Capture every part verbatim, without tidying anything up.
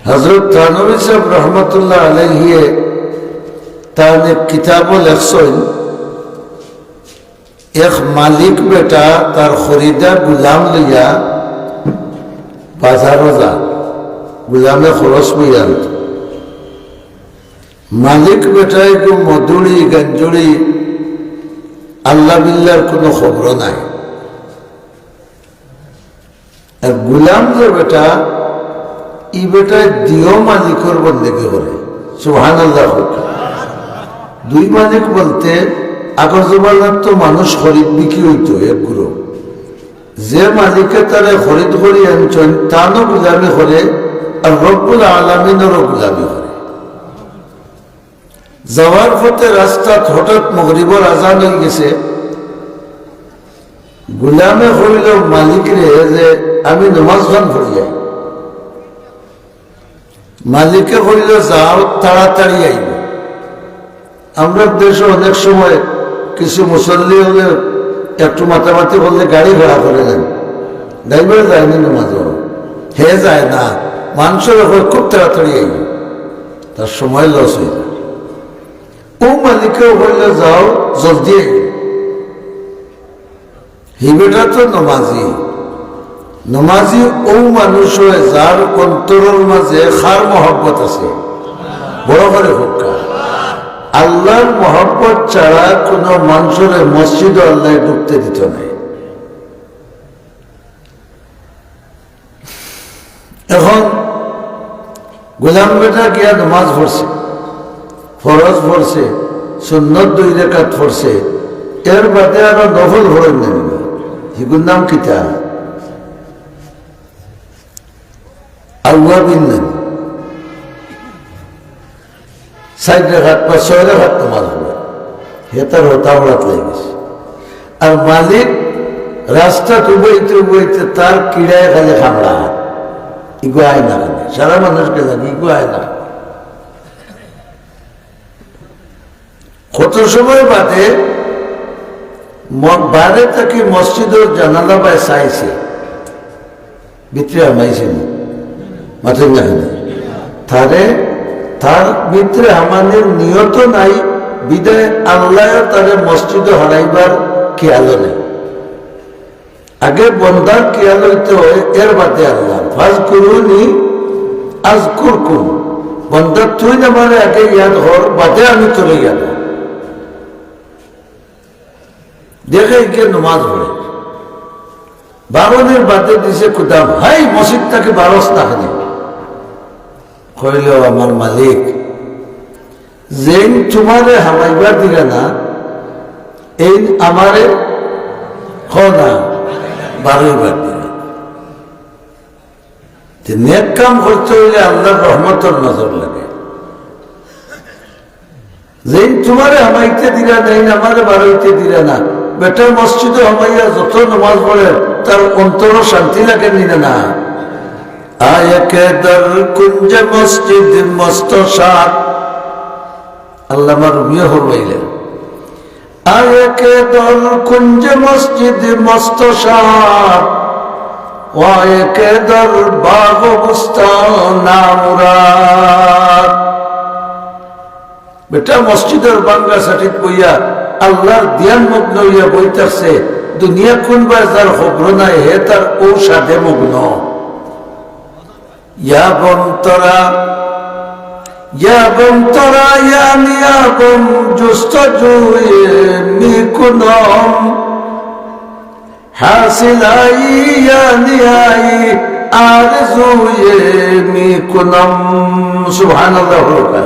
হযরত থানভী সাহেব রহমতুল্লাহ আলাইহিয়ে তান এক কিতাবো লেখছইন, এক মালিক বেটা তার খরিদা গুলাম লইয়া বাজারো যা, গুলামে খরচ বইয়া আনত। মালিক বেটা এগু মদুড়ি, গাঞ্জুড়ি, আল্লাহ বিল্লার কুনু খবর নাই। আর গুলাম যে বেটা, ই বেটায় দিও মালিকর বন্দেগি করে। সুবহানাল্লাহ হোক। দুই মালিক বলতে আগর জমানাত তো মানুষ খরিদ বিক্রি অইতো এক গুরু। যে মালিকে তারে খরিদ করি আনছইন, তানও গুলামি করে, আর রব্বুল আলামিনরও গুলামি করে। যাওয়ার পথে রাস্তাত হঠাৎ মাগরিবর আজান অইগেছে। গুলামে কইল মালিকরে যে, "আমি নমাজ খান পড়ি যাই।" মালিকে কইল, "যাও, তাড়াতাড়ি আইও।" আমরার দেশো অনেক সময় কিছু মুসল্লি অইলে একটু মাতামাতি করলে গাড়ি ভাড়া করি নেন, ড্রাইভার যায়নি নমাজো, হে যায় না, মানষরে কয় খুব তাড়াতাড়ি আইও, তার সময় লস অই যায়। অউ মালিকেও কইল, "যাও, জলদি আইও।" হি বেটা তো নমাজি। নমাজি অউ মানুষ অয় যার অন্তরর মাঝে কার মহব্বত আছে। বড় করি কউক্কা। আল্লার মহব্বত ছাড়া কুনু মানষরে মসজিদো আল্লায় ঢুকতে দিতো নায়। এখন গোলাম বেটা গিয়া নমাজ পড়ছে, ফরজ পড়ছে, সুন্নত দুই রেকাত পড়ছে, এর বাদে আরো নফল পড়ইন না নি? হিগুর নাম কিতা? আউয়াবিন না নি? চাইর রেকাত বা ছয় রেকাত নমাজ পড়ে, হে তার হতা হঠাৎ লাগি গেছে। আর মালিক রাস্তাত উবাইতে উবাইতে তার কিড়ায় খালি কামড়া, ইগু আয় না কেনে? সারা মানুষকে জানি, ইগু আয় না। কত সময় বাদে ম-, বারে থাকি মসজিদর জানালা বায় চাইছে, ভিতরে হামাইছে নি? মাতইন না কেনে? তারে, তার ভিতরে হামানির নিয়ত নাই, বিধায় আল্লায়ও তারে মসজিদো হারাইবার খেয়ালও নাই। আগে বন্দার খেয়াল অইতে অয়, এর বাদে আল্লাহ। "ফাজকুরুনি আজকুরকুম।" বন্দা, তুই আমারে আগে ইয়াদ কর, বাদে আমি তোরে ইয়াদ করমু। দেখে ইগে নমাজ পড়ে। বারনির বাদে দিছে কুদাম, "হাই, মসজিদ থাকি বারস না কেনে?" কইল, "ও আমার মালিক, যেইন তুমারে হামাইবার দিরা না, এইন আমারে হ না, বারইবার দিরা।" তে নেক কাম করতে অইলে আল্লার রহমতর নজর লাগে। যেইন তুমারে হামাইতে দিরা না, এইন আমারে বারইতে দিরা না। বেটা মসজিদো হামাইয়া যত নমাজ পড়ে, তার অন্তরো শান্তি লাগে নি না? "আয় কে দর কুঞ্জে মসজিদ মস্ত শাদ।" আল্লামা রুমিয়ে ফরমাইলা, "আয় কে দর কুঞ্জে মসজিদ মস্ত শাদ, ও আয় কে দর বাগ বুস্তান নামুরাদ।" বেটা মসজিদর বাঙ্গা সাটিত বইয়া আল্লার ধিয়ান মগ্ন অইয়া বই থাকছে, দুনিয়া কুনবায় যার খবর নাই, হে তার অউ শাদে মগ্ন। ইয়াবম তরা, ইয়াবম তরা, ইয়ান ইয়াবম জুস্তজুয়ে মিকুনম। হাসিলাই ইয়ান ইয়াই আরজুয়ে মিকুনম। সুবহানাল্লাহ।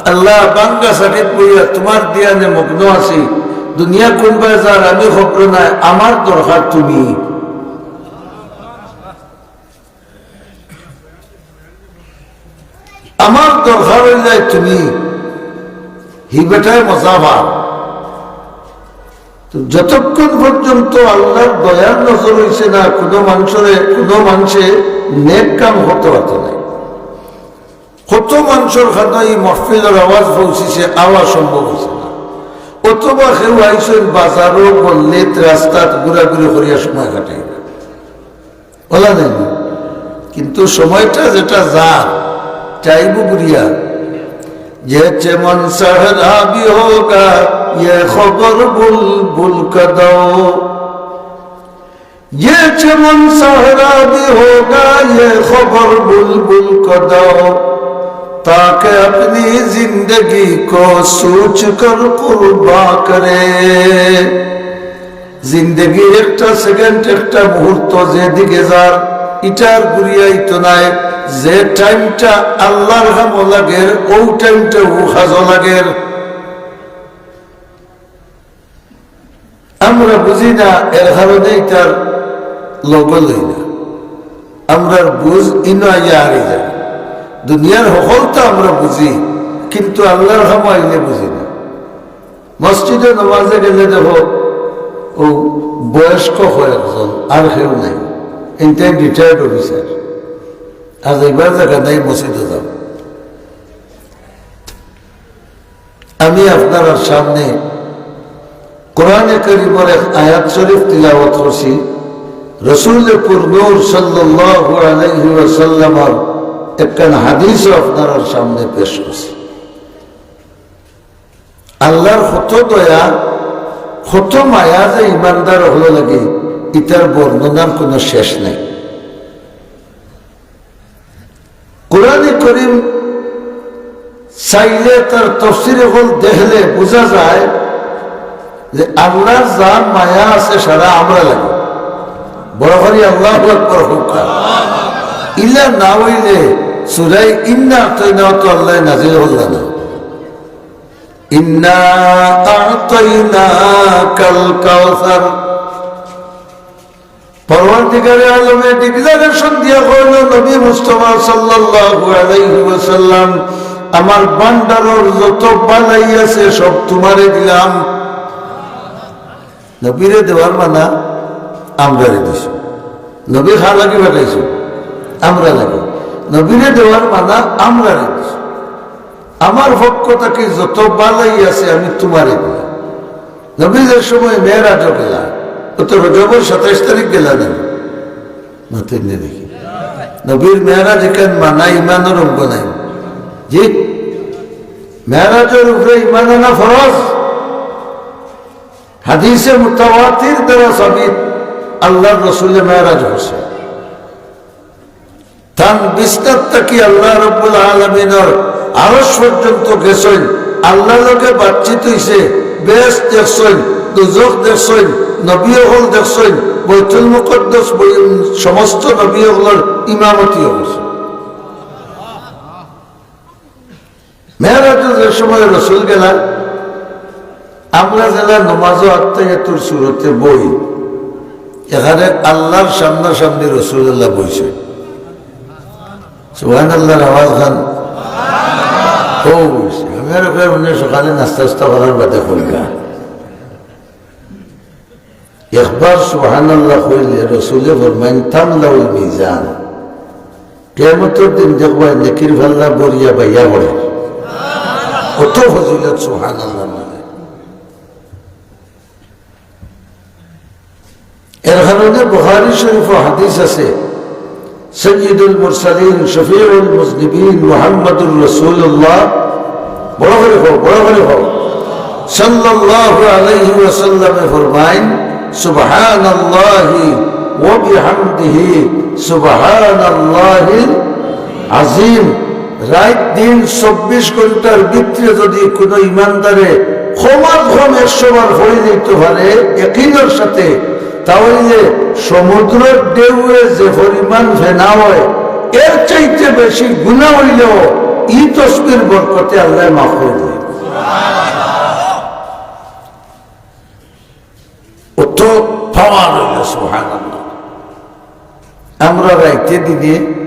আল্লাহ, বাঙ্গা সাটিত বইয়া তুমার ধিয়ানে মগ্ন আছি। দুনিয়া কুনবায় যার আমি খবর নাই, আমার দরকার তুমি। আমার দরকার অইলে তুমি, হি বেটায় মজা পার। তো যতক্ষণ পর্যন্ত আল্লার দয়ার নজর অইছে না, কুনু মানষরে, কুনু মানষে নেক কাম করতে পারতো নায়। কত মানষর কানো ই মাহফিলর আওয়াজ পৌঁছিছে, আওয়া সম্ভব অইছে না। অথবা কেউ আইছইন বাজারো, গল্লিত, রাস্তাত ঘুরাঘুরি করিয়া সময় কাটাইরা। অলা নায় নি? কিন্তু সময়টা যেটা যার, যাইবো ঘুরিয়া। یہ چمن صحرا بھی ہوگا، یہ خبر بلبل کو دو۔ یہ چمن صحرا بھی ہوگا، یہ خبر بلبل کو دو، تاکہ اپنی زندگی کو سوچ کر قرباں کرے۔ জিন্দেগির একটা সেকেন্ড, একটা মুহূর্ত যেদিকে যার, ইটার ঘুরিয়া আইতো নায়। যে টাইমটা আল্লাহর কামো লাগের, অউ টাইমটা অউ কাজো লাগের। আমরা বুঝি না, এর কারণে ইটার লগে লই না। আমরার বুঝ ইনো আইয়া হারি যায়। দুনিয়ার হকলতা আমরা বুঝি, কিন্তু আল্লাহর কামো আইলে বুঝি না। মসজিদো নমাজে গেলে দেখো, অউ বয়স্ক কয়েকজন, আর কেউ নাই, ইনতাইন রিটায়ার্ড অফিসার, আর যাইবার জাগা নাই, মসজিদো যাও। আমি আপনারার সামনে কোরআনে করিমর এক আয়াত শরীফ তিলাওয়াত করছি, রসুলে পুরনূর সাল্লাল্লাহু আলাইহি ওয়াসাল্লামর একখান হাদিসও আপনারার সামনে পেশ করছি। আল্লাহর কত দয়া, কত মায়া যে ইমানদার অকলর লাগি, ইতার বর্ণনার কোনো শেষ নাই। কোরআনে করিম চাইলে তার তফসির অকল দেখলে বুঝা যায় যে আল্লাহর যা মায়া আছে সারা আমরা লাগি। বড় করি আল্লাহু আকবার কউক্কা। ইলা না অইলে সূরা ইন্না আ'তাইনা তো আল্লায় নাজিল করলা না। ইন্না আ'তাইনাকাল কাউসার। পরওয়ারদিগারে আলমে ডিক্লারেশন দিয়া কইলো, নবী মুস্তাফা সাল্লাল্লাহু আলাইহি ওয়াসাল্লাম, আমার ভান্ডারর যত ভালাই আছে সব তুমারে দিলাম। নবীরে দেওয়ার মানা আমরারে দিছো। নবী কার লাগি পাঠাইছো? আমরার লাগি। নবীরে দেওয়ার মানা আমরারে দিছো। আমার পক্ষ থাকি যত ভালাই আছে আমি তুমারে দিলাম। নবী যে সময় মেরাজো গেলা, অউ তো রজবর সাতাইশ তারিখ গেলা না? মাতইন না দেখি। নবীর মেরাজ ইখান মানা ইমানর অঙ্গ নায়। জি, মেরাজর উপরে ইমান আনা ফরজ। হাদিসে মুতাওয়াতির দ্বারা সাবিত, আল্লাহর রসুলে মেরাজ করছে। তান বিছনাত থাকি আল্লাহ রাব্বুল আলামিনর আরশ পর্যন্ত গেছইন, আল্লাহর লগে বাতচিত অইছে, বেহেশত দেখছইন, দুজখ দেখছইন, নবী অকল দেখছইন, বাইতুল মুকাদ্দাস বই-, সমস্ত নবী অকলর ইমামতিও করছে। মেরাজো যে সময় রসুল গেলা, আমরা যেলা নমাজো আত্তাহিয়াতুর সুরতে বই, এখানে আল্লাহর সামনাসামনি রসুলুল্লাহ বইছে। সুবহানাল্লাহর আওয়াজ খান। ও বইছে। আমি আর কই মানে সকালে নাস্তা উস্তা করার বাদে কইলা। একবার সুবহানাল্লাহ কইলে রসুলে ফরমাইন, "তামলাউল মিজান।" কিয়ামতর দিন দেখবায় নেকির পাল্লা ভরিয়া বাইয়া পড়ে। কত ফজিলত সুবহানাল্লাহর মাঝে। এর কারণে বুখারী শরীফো হাদিস আছে, সাইয়্যিদুল মুরসালিন, শফিউল মুজনিবিন, মুহাম্মাদুর রাসূলুল্লাহ, বড় করি কও, বড় করি কও, সাল্লাল্লাহু আলাইহি ওয়াসাল্লামে ফরমাইন, "সুবহানাল্লাহি ওয়া বিহামদিহি, সুবহানাল্লাহিল আযীম।" রাইত দিন চব্বিশ ঘন্টার ভিতরে যদি কোনো ইমানদারে কমাত কম একশো বার পড়ি যাইতো পারে, একিনর সাথে, তা অইলে সমুদ্রর ঢেউয়ে যে পরিমাণ ফেনা অয়, এর চাইতে বেশি গুনা অইলেও ই তসবির বরকতে আল্লায় মাফ করি দেয়। অত পাওয়ার অইল, সুবহানাল্লাহ। আমরা রাইতে দিনে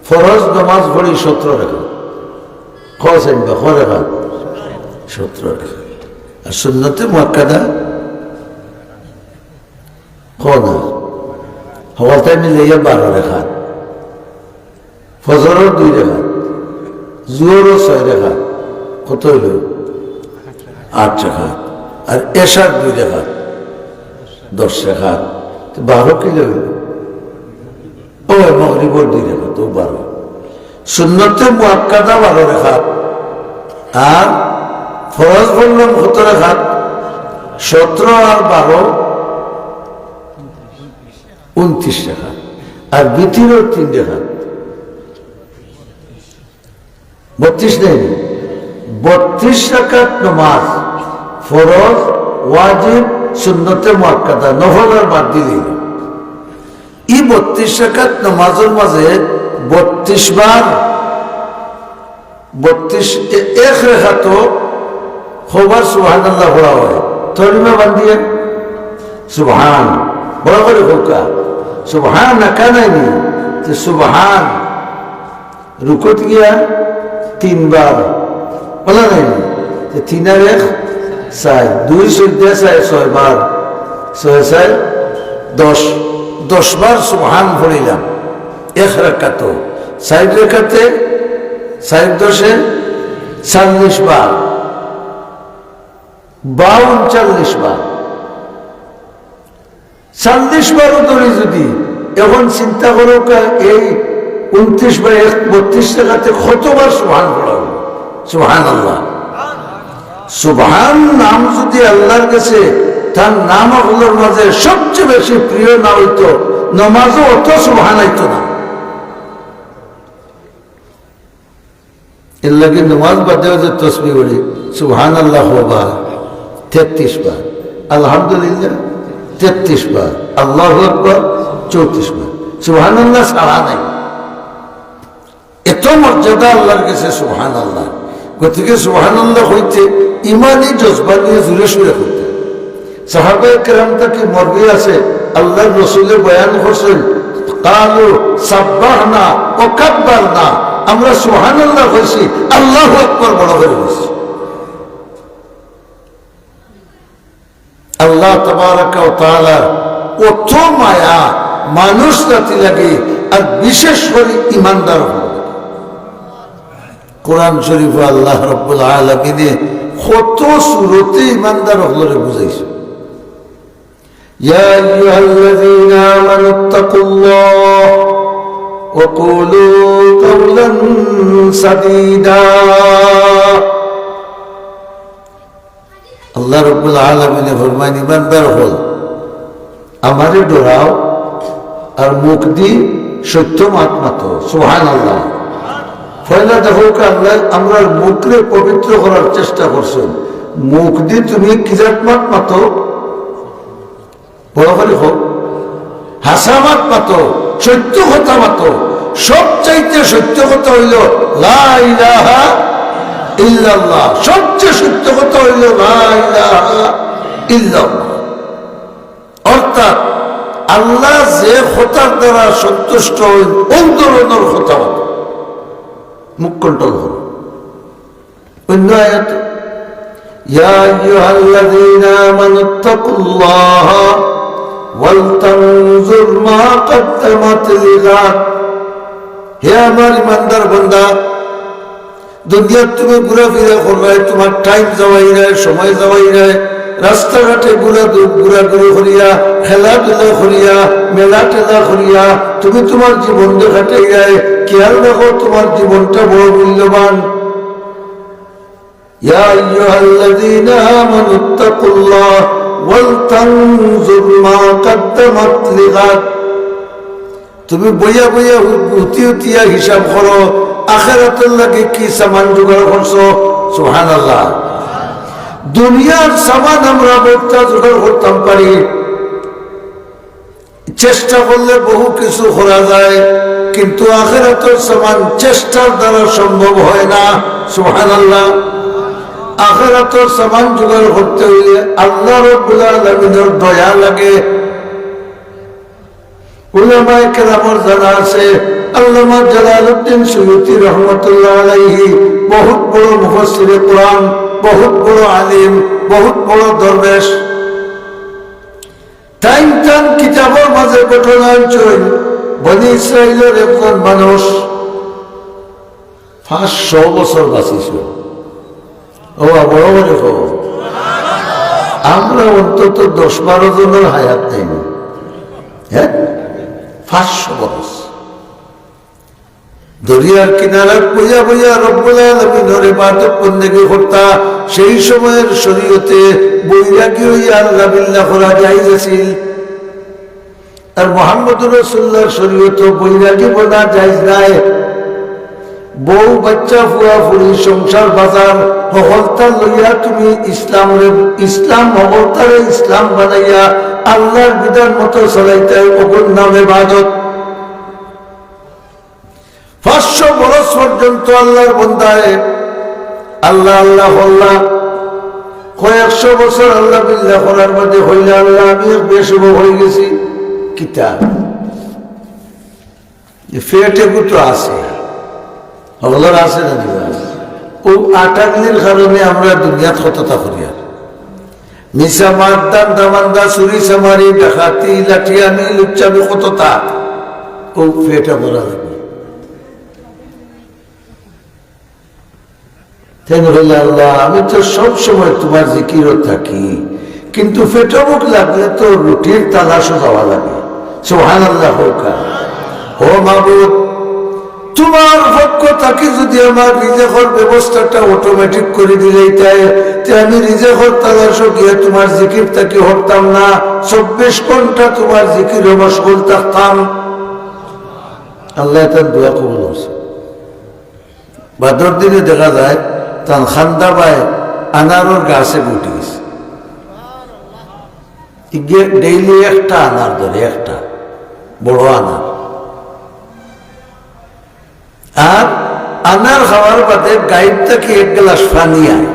ফরজ নামাজ পড়ি সতেরো রাকাত। কও চাইন বা, কয় রাকাত? সতেরো রাকাত। আর সুন্নতে মুআক্কাদা কও না, হকলতায় মিলাইয়া বারো রাকাত। ফজরর দুই রাকাত, জোহরর ছয় রাকাত, কত অইল? আট রাকাত। আর এশার দুই রাকাত, দশ রাকাত। তো বারো কিলা অইল? ও, মাগরিব মাগরিবর দুই রেখাত, ও বারো। সুন্নতে মুআক্কাদা বারো রেখাত, আর ফরজ পড়লাম কত রেখাত? সতেরো আর বারো, ঊনত্রিশ রেখাত, আর বিতিরও তিন রেখাত। বত্রিশ নাই নি? বত্রিশ রাকাত নামাজ, ফরজ, ওয়াজিব, সুন্নতে মুআক্কাদা, নফল আর বাদ দিলে। ই বত্রিশ রাকাত নামাজর মাঝে বত্রিশ বার, বত্রিশ, এ-, এক রেখাতো কয়বার সুবহানাল্লাহ পড়া অয়? তরিমা বান্ধিয়ে সুবহান, বড় করি কউক্কা, সুবহানাকা নাই নি? তে সুবহান। রুকুত গিয়া তিনবার। বলা নাই নি? তে তিন আর এক চাইর, দুই চৌদ্দ চাইর ছয়বার, ছয় চাইর দশ, দশ বার সুবহান পড়িলাম এক রাকাতো। চাইর রাকাতে, চাইর দশে চল্লিশ বার, বাউন চল্লিশ বার। চল্লিশ বারও ধরি যদি, এখন চিন্তা করো কা, এই ঊনত্রিশ বা এক, বত্রিশ রেখাতে কতবার সুবহান পড়া অইলো? সুবহানাল্লাহ। সুবহান নাম যদি আল্লাহর গেছে, তার নাম অকলর মাঝে সবচেয়ে বেশি প্রিয় না অইতো, নমাজও অত সুবহান আইতো না। এর লাগি নমাজ বাদেও যে তসবিহ পড়ি, সুবহানাল্লাহ কয়বার? তেত্রিশ বার। আলহামদুলিল্লাহ তেত্রিশ বার। আল্লাহু আকবার চৌত্রিশ বার। সুবহানাল্লাহ ছাড়া নাই। এত মর্যাদা আল্লাহর গেছে সুবহানাল্লাহ। গতিকে সুবহানাল্লাহ কইতে ইমানি জজবা নিয়া জুরে সুরে কইতা। সাহাবায়ে কেরাম থাকি মরবি আছে, আল্লাহর রসুলে বয়ান করছইন, "কালু সাব্বাহনা ওয়া কাব্বারনা", আমরা সুবহানাল্লাহ কইছি, আল্লাহু আকবার বড় করি কইছি। আল্লাহ তাবারাকা ওয়া তাআলার অত মায়া মানুষ জাতি লাগি, আর বিশেষ করি ইমানদার অকলর লাগি। কোরআন শরীফো আল্লাহ রাব্বুল আলামিনে কত সূরতে ইমানদার অকলরে বুঝাইছে। يا أيها الذين آمنوا اتقوا الله وقولوا قولا سديدا। আল্লাহ রাব্বুল আলামিনে ফরমাইন, ইমানদার অকল, আমারে ডরাও আর মুখ দি সত্য মাত মাতো। সুবহানাল্লাহ। পয়লা দেখো কা আল্লাহ আমরার মুখরে পবিত্র করার চেষ্টা করছইন। মুখ দি তুমি কি জাত মাত মাতো? বড় করি কও। হাছা মাত মাতো, সত্য কথা মাতো। সবচাইতে সত্য কথা অইলো লা ইলাহা ইল্লাল্লাহ। সবচেয়ে সত্য কথা অইলো লা ইলাহা ইল্লাল্লাহ। অর্থাৎ আল্লাহ যে কথার দ্বারা সন্তুষ্ট অইন, অউ ধরনর কথা মাতো। মুখ control করো। অন্য আয়াত, يا أيها الذين آمنوا اتقوا الله ولتنظر ما قدمت لغد। হে আমার ইমানদার বান্দা, দুনিয়াত তুমি ঘুরাফিরা কররায়, তুমার time যাওয়াইরায়, সময় যাওয়াইরায়, রাস্তাঘাটে ঘুরা-, ঘুরাঘুরি করিয়া, খেলাধুলা করিয়া, মেলা টেলা করিয়া তুমি তুমার জীবন কাটাইরায়। খেয়াল রাখো, তুমার জীবনটা বড় মূল্যবান। يا أيها الذين آمنوا اتقوا الله ولتنظر ما قدمت لغد। তুমি বইয়া বইয়া হু-, হুতি হুতিয়া হিসাব করো, আখেরাতর লাগি কি সামান জোগাড় করছো। সুবহানাল্লাহ। দুনিয়ার সামান আমরা বউততা জোগাড় করতাম পারি, চেষ্টা করলে বহু কিছু করা যায়, কিন্তু আখেরাতর সামান চেষ্টার দ্বারা সম্ভব হয় না। সুবহানাল্লাহ। আখেরাতর সামান জোগাড় করতে অইলে আল্লাহ রাব্বুল আলামিনর দয়া লাগে। উলামায়ে কেরামর জানা আছে, আল্লামা জালালউদ্দিন সুয়ুতী রহমতুল্লাহ আলাইহি বহুত বড় মুফাসসিরে কোরআন, বহুত বড় আলিম, বহুত বড় দরবেশ। তাইন তান কিতাবর মাঝে ঘটনা আনছইন, বনি ইসরাইলর একজন মানুষ পাঁচশো বছর বাঁচিছইন। ও, বড় করি কও। আমরা অন্তত দশ বারো জনর হায়াত নাই নি। হ্যাঁ? পাঁচশো বছর। দরিয়ার কিনারাত বইয়া বইয়া রব্বুল আলামিনর ইবাদত বন্দেগি করতা। সেই সময়র শরীয়তে বৈরাগী অইয়া আল্লাহ বিল্লাহ করা জায়েজ আছিল। আর মুহাম্মদুর রাসূলুল্লাহর শরীয়তো বৈরাগী বনা জায়েজ নাই। বউ, বাচ্চা, ফুয়া, ফুড়ি, সংসার, বাজার, হকলতা লইয়া তুমি ইসলামরে, ইসলাম হকলতারে ইসলাম বানাইয়া আল্লাহর বিধান মতো চলাইতায়, অগুর নাম ইবাদত। পাঁচশো বরস পর্যন্ত আল্লাহর বন্দায় আল্লাহ আল্লাহ করলা। কয়েকশো বছর আল্লাহ বিল্লাহ করার বাদে কইলা, "আল্লাহ, আমি এক বেশুভ অইগেছি।" কিতা? এ পেট এগু তো আছে, হকলর আছে না দিবা? অউ আটাগুলির কারণে আমরা দুনিয়াত কততা করিয়ার। মিছা মাত, ধান্দা-বান্দা, চুরি-চামারি, ডাকাতি, লাঠিয়ানি, লুচ্চামি কততা। অউ পেট ভরা লাগবো। তাইন কইলা, "আল্লাহ, আমি তো সব সময় তুমার জিকিরো থাকি, কিন্তু পেটো ভুক লাগলে তো রুটির তালাশো যাওয়া লাগে।" সুবহানাল্লাহ কউক্কা। ও মাবুদ, তুমার পক্ষ থাকি যুদি আমার রিজেকর ব্যবস্থাটা automatic করি দিলাইতায়, তে আমি রিজেকর তালাশো গিয়া তুমার জিকির থাকি হটতাম না, চব্বিশ ঘন্টা তুমার জিকিরো মশগুল থাকতাম। আল্লায় তান দোয়া কবুল করছে। বাদর দিনে দেখা যায়, তান খান্দা বায় আনারর গাছে উঠি গেছে। ইগে daily একটা আনার ধরে, একটা বড় আনার। আর আনার খাওয়ার বাদে গাইব থাকি এক গ্লাস পানি আয়।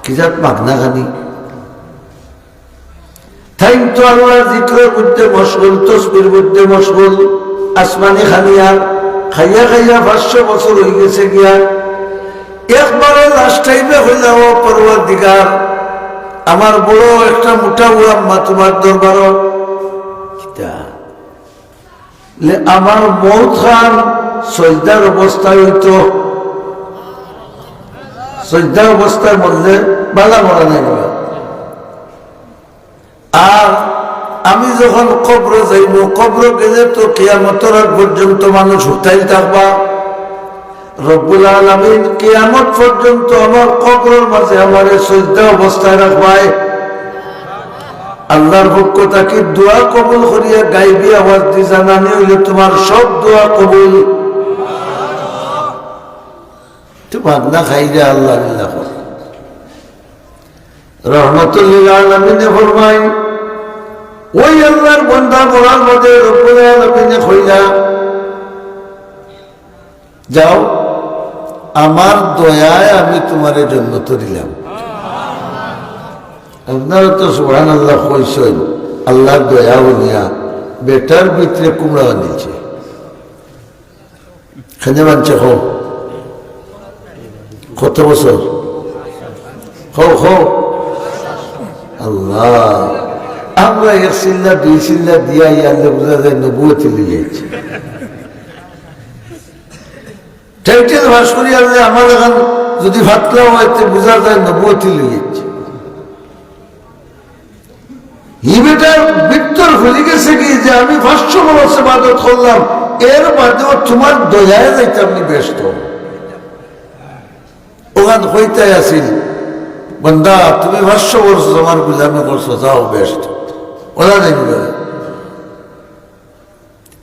কি জাত মাগনা খানি। তাইন তো আল্লাহর জিকিরর মধ্যে মশগুল, তসবির মধ্যে মশগুল, আসমানি খানি আর খাইয়া খাইয়া পাঁচশো বছর অইগেছে গিয়া। একবারে last time-এ কইলা, "ও পরওয়ারদিগার, আমার বড় একটা মোটা উড়াম্মা তুমার দরবারো।" কিতা? লে, আমার মউত খান সজদার অবস্থায় অইতো, সজদার অবস্থায় মরলে বালা মরা নাই বালা। আর আমি যখন কবরো যাইমু, কবরো গেলে তো কিয়ামতর আগ পর্যন্ত মানুষ হুতাইল থাকবা। রব্বুল আলামিন কিয়ামত পর্যন্ত আমার কবরর মাঝে আমারে সজদা অবস্থায় রাখবায়। আল্লাহর পক্ষ থাকি দোয়া কবুল করিয়া গাইবি আওয়াজ দি জানানি অইলে তুমার সব দোয়া কবুল। তো মাগনা খাইরা আল্লাহ বিল্লাহ কর। রহমতুল্লিল আলামিনে ফরমাইন, ওই আল্লাহর বন্দা মরার বাদে রব্বুল আলামিনে কইলা, "যাও, আমার দয়ায় আমি তুমারে জন্নতো দিলাম।" আপনারা তো সুবহানাল্লাহ কইছইন, আল্লাহর দয়া বলিয়া বেটার ভিতরে কুমড়া বান্ধিছে। কেনে বানছে কও? কত বছর? কও, কও। আল্লাহ, আমরা এক চিল্লা, দুই চিল্লা দিয়া ইয়ালে বুঝা যায় নবুয়তি লইয়া আইছি। Title পাস করি আনলে আমার এখন যদি ফাতলা অয়, তে বুঝা যায় নবুয়তি লইয়া আইছি। ই বেটার ভিতর খুলি গেছে কি যে আমি পাঁচশো বরস ইবাদত করলাম, এর বাদেও তুমার দয়ায় যাইতাম নি বেহেস্তো। অখান কইতায় আছিল, "বন্দা, তুমি পাঁচশো বরস আমার গুলামি করছো, যাও বেহেস্তো।" ওলা যাইবো না।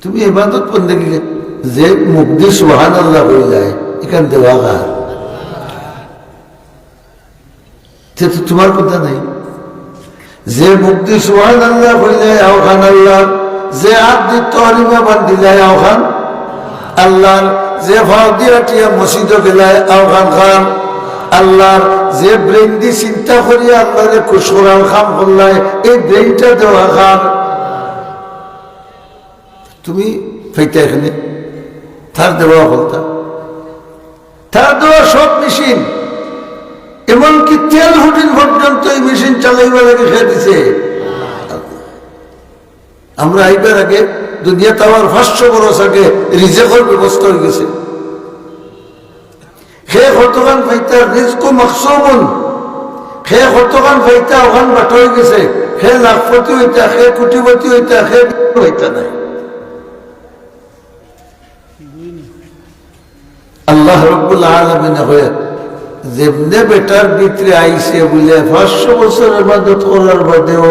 তুমি ইবাদত বন্দেগি যে মুখ দি সুবহানাল্লাহ কইলায়, ইখান দেওয়া কার? তে তো তুমার কথা নাই। যে মুখ দি সুবহানাল্লাহ কইলায়, অখান আল্লাহর। যে আত দি তহরিমা বান্ধিলায়, অখান আল্লাহর। যে পাও দি আটিয়া মসজিদো গেলায়, অখান কার? আল্লাহর। যে brain দি চিন্তা করিয়া আল্লাহরে খুশ করার কাম করলায়, এই brain-টা দেওয়া কার? তুমি পাইতা এখানে, তার দেওয়া হলতা, তার দেওয়া সব মেশিন, এমনকি তেল ফুটিন পর্যন্ত এই মেশিন চালাইবার লাগি কে দিছে। আমরা আইবার আগে দুনিয়াত আবার পাঁচশো বরস আগে রিজেকর ব্যবস্থা অইগেছে। কে কতখান পাইতা, রিজকু মাকসুমুন। কে কতখান পাইতা, অখান বাটা অইগেছে। কে লাখপতি অইতা, কে কোটিপতি অইতা, কে হইতা নায়। আল্লাহ রাব্বুল আলামিন কয়, যেমনে বেটার ভিতরে আইছে বুলে পাঁচশো বছর ইবাদত করার বাদেও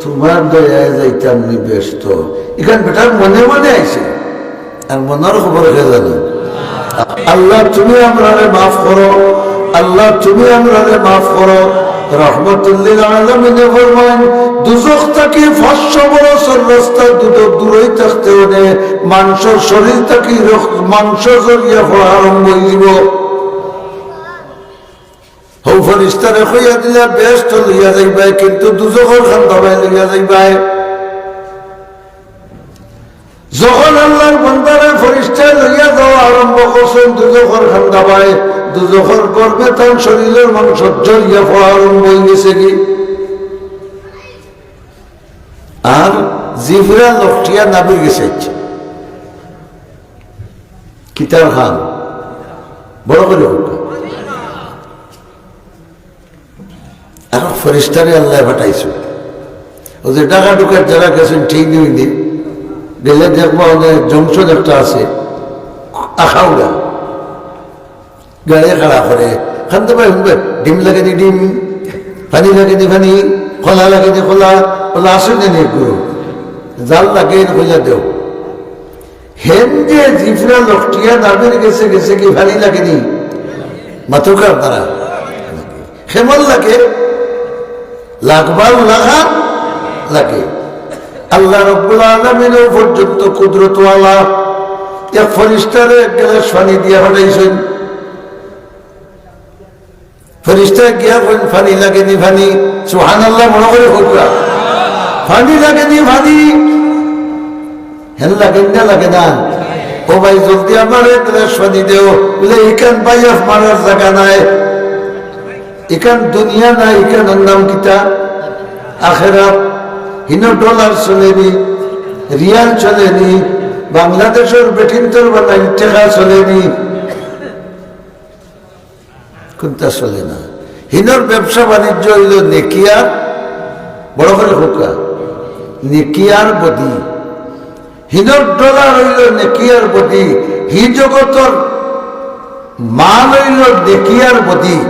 তুমার দয়ায় যাইতাম নি বেহেস্তো। ইখান বেটার মনে মনে আইছে, আর মনর খবর কে জানে? আল্লাহ, তুমি আমরারে মাফ করো, আল্লাহ, তুমি আমরারে মাফ করো। রহমতুল্লিল আলামিনে ফরমাইন, দুজখ থাকি পাঁচশো বছর রাস্তা দূর-, দূরই থাকতে অনে, মানষর শরীর থাকি রক্ত, মাংস ঝরিয়া পড়া আরম্ভ অইযিবো। হউ ফিরিস্তারে কইয়া দিলা, বেহেস্তো লইয়া যাইবায়, কিন্তু দুজখর খান্দাবায় লইয়া যাইবায়। যখন আল্লাহর বান্দারে ফিরিস্তায় লইয়া যাওয়া আরম্ভ করছইন দুজখর খান্দাবায়, দুজখর গর্ভে তান শরীরর মাংস ঝরিয়া পড়া আরম্ভ অইগেছে গি। আর জিফরা লকটিয়া নাবির গেছে। কিতার খান? বড় করি কউক্কা। আর ফিরিস্তারে আল্লায় পাঠাইছইন। অউ যে ঢাকা ঢুকার যারা গেছইন, ঠিক নেই নি, গেলে দেখবা, অনে জংশন একটা আছে, আখাউড়া। গাড়ি খাড়া করে, খান্দাবায় হুনবায়, ডিম লাগে নি ডিম, পানি লাগে নি পানি, কলা লাগে নি কলা, কলা আছে নি নি গুরু। যার লাগে নি কইলা দেও। হেন যে জিফরা লকটিয়া নাবির গেছে, গেছে গি পানি লাগে নি? মাতউক্কা আপনারা। কেমন লাগে? লাগবার লাখান লাগে। আল্লাহ রাব্বুল আলামিনও পর্যন্ত কুদরতওয়ালা, এক ফিরিস্তারে এক গ্লাস পানি দিয়া পাঠাইছইন। ফিরিস্তায় গিয়া কইন, "পানি লাগে নি পানি?" সুবহানাল্লাহ, বড় করি কউক্কা। "পানি লাগে নি পানি?" হেন লাগে না, লাগে না? "ও ভাই, জলদি আমারে এক গ্লাস পানি দেও।" বুলে, "ইখান বাইয়াফ মারার জাগা নায়, ইখান দুনিয়া নায়, ইখানর নাম কিতা? আখেরাত। হিনো ডলার চলে নি, রিয়াল চলে নি, বাংলাদেশর বেটিন্তর বানাইন টেকা চলে নি।" কুনটা চলে না? হিনর ব্যবসা বাণিজ্য অইলো নেকি আর, বড় করি কউক্কা, নেকি আর বদি। হিনর ডলার অইলো নেকি আর বদি। হি জগতর মাল অইলো নেকি আর বদি।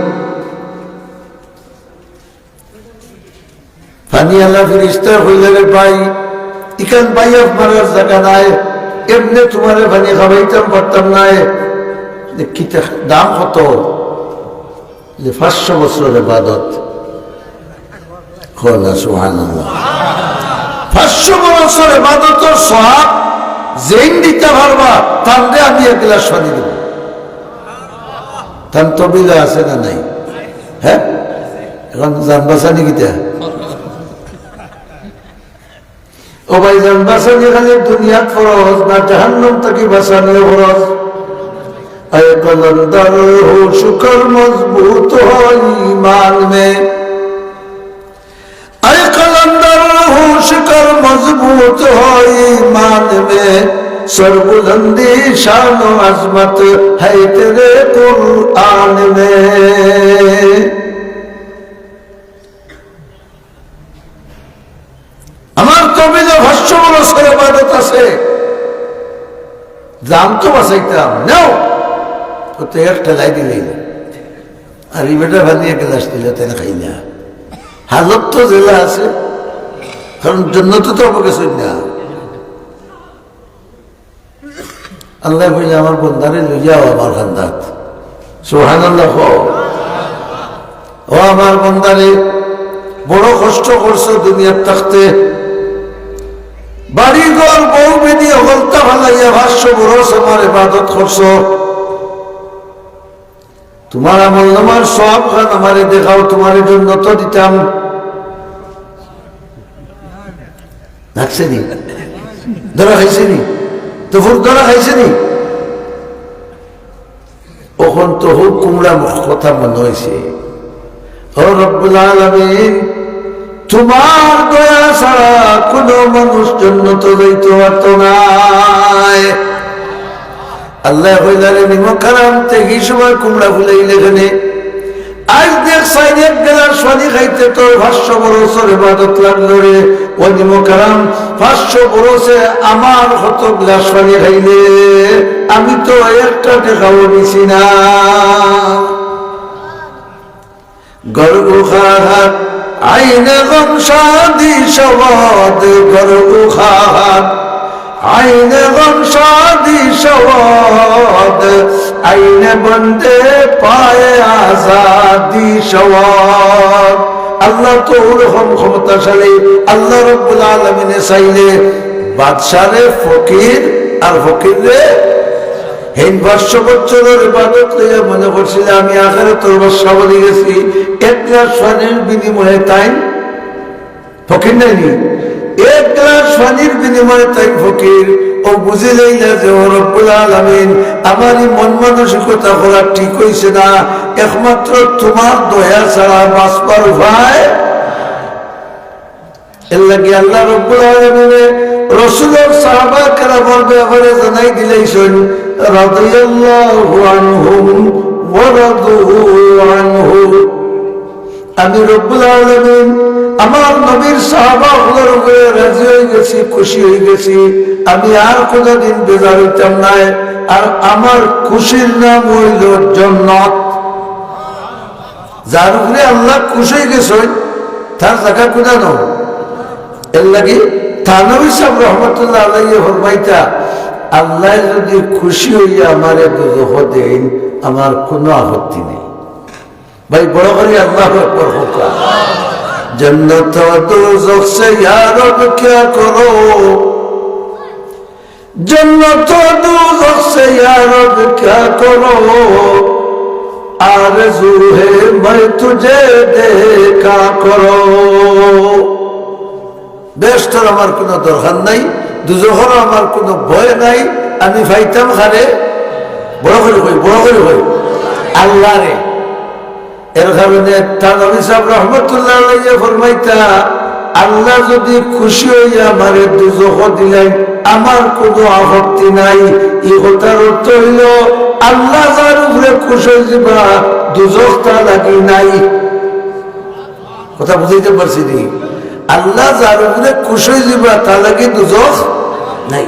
পানিআলা ফিরিস্তায় কইলা, "রে ভাই, ইখান বাইয়াফ মারার জাগা নায়, এমনে তুমারে পানি খাবাইতাম পারতাম নায়।" যে কিতা দাম কত? যে পাঁচশো বছরর ইবাদত। কও না সুবহানাল্লাহ। পাঁচশো বছরর ইবাদতর সওয়াব যেইন দিতা পারবা, তানরে আমি এক গ্লাস পানি দিমু। তান তবিলে আছে না নাই? হ্যাঁ? অখন জান বাচানি কিতা? ও ভাইজান, বাচানি খালি দুনিয়াত ফরজ না, জাহান্নাম থাকি বাচানিও ফরজ। اے قلندر ہوش کر مضبوط ہو ایمان میں، اے قلندر ہوش کر مضبوط ہو ایمان میں، سربلندی شان و عظمت ہے تیرے قرآن میں۔ আমার তবিলে পাঁচশো বছর ইবাদত আছে, জান তো বাচাইতাম, নেও। ও তো এক ঠেলাই দিলেই না। আর ই বেটা ভাত নিয়া গ্লাস দিলে তাই না খাই না। হালত তো যেলা আছে, কারণ জন্নতে তো অবকাশ না। আল্লায় কইলা, "আমার বন্দারে লইয়া আও আমার খান্দাত।" সুবহানাল্লাহ কও। ও আমার বন্দারে, বড় কষ্ট করছো দুনিয়াত থাকতে, বাড়ি ঘর বউ বেটি হকলতা ফালাইয়া পাঁচশো বরস আমার ইবাদত করছো। তুমার আমলনামার সওয়াব খান আমারে দেখাও, তুমারে জন্নত দিতাম। লাগছে নি? ধরা খাইছে নি? তো ফুল ধরা খাইছে নি? অখন তো হউ কুমড়া মুখ কথা মনো অইছে। ও রব্বুল আলামিন, তুমার দয়া ছাড়া কুনু মানুষ জন্নতো যাইতো পারতো নায়। আল্লায় কইলা, "রে নিমক হারাম, তে কি সময় কুমড়া ফুলাইলে কেনে? আইজ দেখ চাইর এক গেলাস পানি খাইতে তোর পাঁচশো বরসর ইবাদত লাগলো রে, ওয়ানি মোকারম, পাঁচশো বরসে আমার কত গ্লাস পানি খাইলে, আমি তো একটা টেকাও নিছি না। گر او خواهد عین غم شادی شود، گر او خواهد عین غم شادی شود، عین بندِ پای آزادی شود. আল্লাহ তো ওরকম ক্ষমতাশালী, আল্লাহ রব্বুল আলামিনে চাইলে বাদশারে ফকির আর ফকিররে হেইন পাঁচশো বছরর ইবাদত লইয়া মনে করছিলে আমি আখেরাতর বাদশা বনি গেছি, এক গ্লাস পানির বিনিময়ে তাইন ফকির নায়নি? এক গ্লাস পানির বিনিময়ে তাইন ফকির। অউ বুঝিলাইলা যে ও রব্বুল আলামিন, আমার ই মন মানসিকতা করা ঠিক অইছে না, একমাত্র তুমার দয়া ছাড়া বাঁচবার উপায়। এরলাগি আল্লাহ রব্বুল আলামিনে রসুলর সাহাবা কেরামর ব্যাপারে জানাই দিলাইছইন, রাদিয়াল্লাহু আনহুম ওয়া রাদু আনহু। আমি রব্বুল আলামিন আমার নবীর সাহাবা অকলর উপরে রাজি অইগেছি, খুশি অইগেছি। আমি আর কুনুদিন বেজার অইতাম নায়। আর আমার খুশির নাম অইলো জন্নত। যার উপরে আল্লাহ খুশি অইগেছইন, তার জাগা কুনানো? এরলাগি থানভী সাব রহমতুল্লাহ আলাইহি ফরমাইতা, আল্লায় যুদি খুশি অইয়া আমারে দুজখো দেইন, আমার কুনু আপত্তি নাই। ভাই, বড় করি আল্লাহু আকবার কউক্কা। جنت و دوزخ سے یا رب کیا کرو، جنت و دوزخ سے یا رب کیا کرو، آرزو ہے میں تجھے دیکھا کرو۔ বেহেশতর আমার কুনু দরকার নাই, দুজখর আমার কুনু ভয় নাই, আমি পাইতাম কারে? বড় করি কই, বড় করি কই, আল্লারে। এর কারণে থানভী সাব রহমতুল্লাহ আলাইহি ফরমাইতা, আল্লাহ যুদি খুশি অইয়া আমারে দুজখো দিলাইন, আমার কুনু আপত্তি নাই। ই কথার অর্থ অইলো, আল্লাহ যার উপরে খুশি অইযিবা, দুজখ তার লাগি নাই। কথা বুঝাইতাম পারছি নি? আল্লাহ যার উপরে খুশি অইযিবা, তার লাগি দুজখ নাই।